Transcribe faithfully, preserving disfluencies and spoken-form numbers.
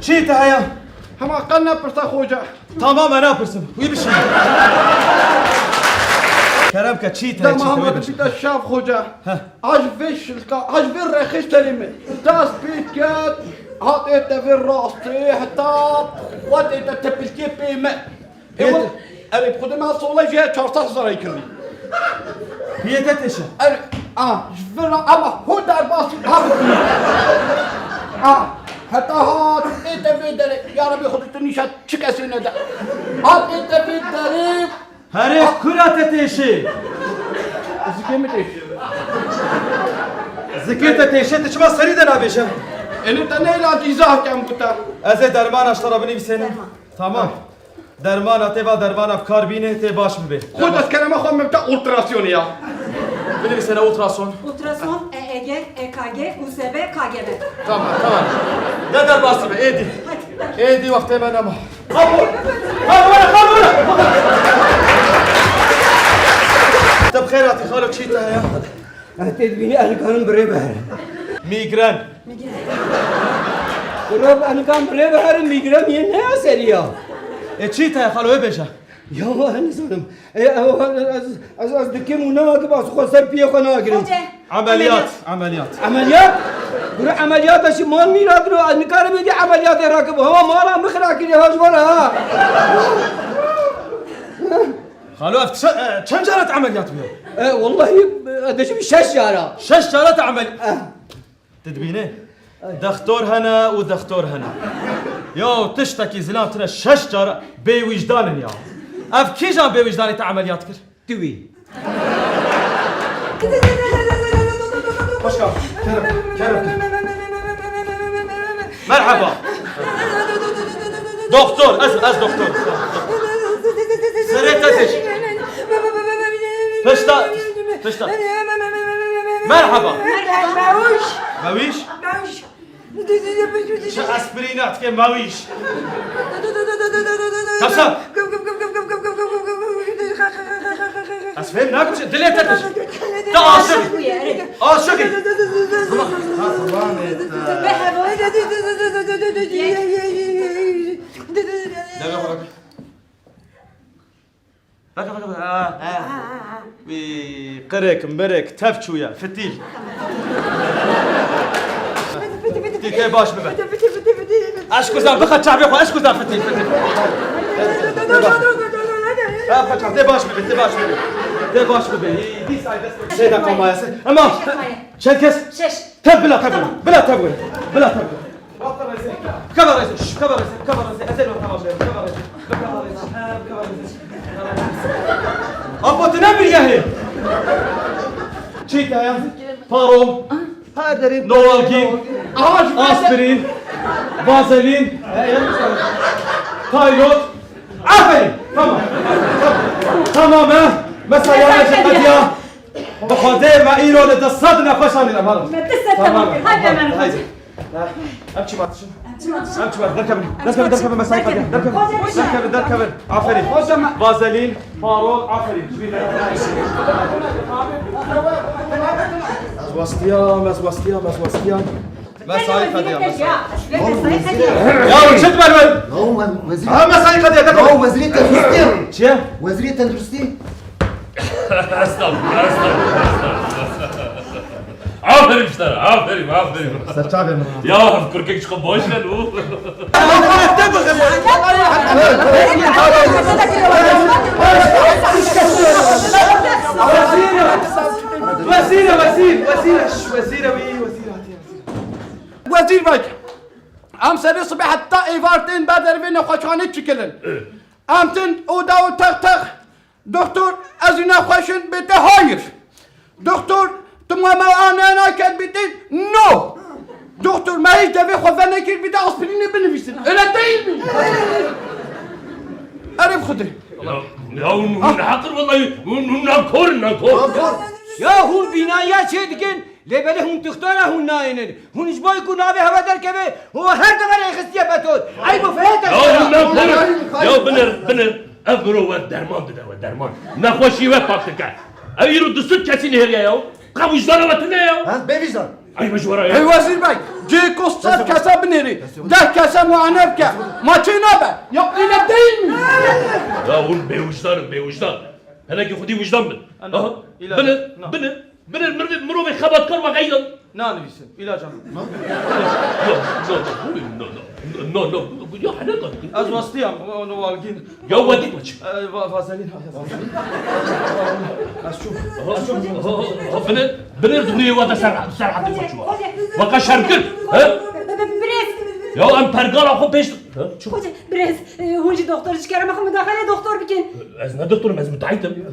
Çi te heye? Hema qe nepirse xoce. Tamam, e napirsim. Wî bişî. Kerem ke, çi te heye, çi te heye, wî bişî. Dema hema tu bîte şav xoce. Heh. Aj vê şilka, aj vê rexê serê me. Dest pê ket, hat ê te vê rastê, heta xwedê te tepilkê pê me. Ê, Ê, wal-, erê, bi Xwedê me sola jê çar sed hezar kirî. Piyê te têşe. Erê, a, ji vir re, ama ho derbasî, ha. A, heta hat, ê te vê derê, ya Rebî Xwedê tu nîşa çi kesê nede. Hat ê te vê derê. Herê, kura te têşe. Zikê min têşe. Zikê te têşe, tu çima serî de nabêje? Ênê te neyla dîza kem bû te. Ez ê dermana ji te re binivîsênim. Derman. Tamam. Dermana tê va dermana bi kar bîne, tê baş bibe. Xwe dest kerema xwe min te ultrasyonê ya. Binivîsene ultrason. Ultrason, E E G, E K G, U S B, K G B. Tamam, tamam. Ne derbas be, êdî. Hadi. Êdî wextê me nema. Kalk, kalk, kalk, kalk. Te bi xêr hatî xalo, çi te heye? Eh, tê dibînî ez nikarim bi rê biherim. Mîgren. Kuro, ez nikarim bi rê biherim, mîgren yê ne ya serî ya. E, çi te ye xalo, wê bêje? Ya, ez nizanim. E, e, ez, ez, ez dikim û nakim, ez xwe ser piyê xwe nagirim. Xoce. Emeliyat, emeliyat. Emeliyat? Kuro, emeliyat, ez ji mal mîra diro, ez nikarim êdî emeliyatê rakim. Hema mala min xira kiriye, ha, ji wan re, ha. Xalo, ev çe-, e, çend cara te emeliyat bûye? E, wellahî, e, dibêjim şeş cara. Şeş cara te emel-, Eh. Tu dibînî? Dextor hene û dextor hene. Ya tiştekî zilam tune şeş cara bêwîjdan in ya. Ev kîjan bêwîjdanê te emeliyat kir? Tu wî. Hoş geldin. Kerem, Kerem. Merhaba. Doktor, ez, ez doktor. Serê te têş. Pişta, pişta. Merhaba. Mewîş. Mewîş? Çi aspirîna dike mewîş? Kasa. Ez fêm nakim, dilê te têş. Te aşiq. Aşiq bûye, erê. Aşiq î. Ziman. Ha, zimanê te. Deve bırak. Bak, bak, bak. Ha, ha. Wî qirek, mirek, tev çûye, fitîl. Tî tê baş bibe. Eşk uzan, bixe çavê xwe, eşk uzan, fitîl, fitîl. Tê baş. Ha, paça, tê baş bibe, tê baş bibe. Tê baş bibe. Î, dîsa dest. Sê deqa maye, sê. Ama çend kes? Şeş. Tev bila tev were. Tamam. Bila tev were. Bila tev were. Keva rêzê, şş, keva rêzê, keva rêzê. Ez ê lo temaşe, keva rêzê. Keva rêzê, keva rêzê. Apo, tu ne bir yahê? Çi te ya? Parol. Her derê. Novalgin. Aha, şu aspirin. Vazelin. Taylor. Aferin. Tamam. Tamam, he. Mesela yanlış hadi ya. Bi Xwedê me îro li du sed nexweşan dîne, herim. Me du sed tamam, tamam kir. Hadi hemen, hemen. Haydi. Ha, em çi vatişin? Em çi vatişin? Em çi vatişin? Derkevin, derkevin, derkevin, mesai qediya. Derkevin, derkevin, derkevin. Aferin. Vazelin, parol, aferin. Ez westiyam, ez westiyam, ez westiyam. Mesai qediya, mesai. Ya, mesai qediya. Ya, çi dibe? Ya, we-, wezîr-, ha, mesai qediya, derkevin. Ya, wezîrê tenduristiyê. Çi? Wezîrê tenduristiyê. Estağfurullah, estağfurullah, estağfurullah. Aferin işte, aferin, aferin. Serçavê min. Ya, kurkek çok boş ver bu. Wezîr, wezîr, wezîr, şş, wezîr, wî, wezîr hatiye. Wezîr bey, em serê sibê heta êvar tên ber dervê nexweşxanê çikilin. Em tên oda û tex tex. Doktor, ez ê nexweş im, bête hayır. Doktor, tu ma me anaya naket, bête no. Doktor, me hiç devê xwe venekir, bête aspirînê binivîsin. Öyle değil mi? Erê bi Xwedê. Ya, ya hûn, hûn neheqir wellahî, hûn, hûn nankor in, nankor. Ya hûn bînaya çê dikin, lê belê hûn tixtara hûn nayênin. Hûn ji bo ku navê hewe derkeve, hûn her deverê xistiye beton. Eyb û feyê te. Ya hûn nankor in. Ya binir, binir. Ev mirov we derman dide we, derman. Nexweşî we pak dike. Ev îro du sed kesî nihêriye ya. Qe wijdana we tune ya. Ha, bê wijdan. Eyb e ji we re ya. Hey Wezîr Bey, cihê ku sed kese binêrî, deh kese muayene bike. Ma çê nabe? Ya öyle değil mi? Ya hûn bêwijdan in, bêwijdan. Hinekî xwedî wijdan bin. Ana, Aha. ilaç. Binir, Na. binir, binir, mirovê, mirovê xebatkar we qeydan. Nanivîsin, îlaca min. No, no, no, no, no, no, no, no, ya hene kat. Ez westiyam, no walgîn. Ya wedî maç. E, va-, vazelîn, ha, ya, vazelîn. Ez çûm. Ha, ha, ha, binir, binir duriyê we de ser, ser hadî maç wa. Weka şerm kir, he? Birêz. Ya em pergala xwe pêş, ha, çû. Xoce, birêz, e, hûn jî doktor ji kerema xwe mudaxele doktor bikin. Ez ne doktor im, ez müteahhit im.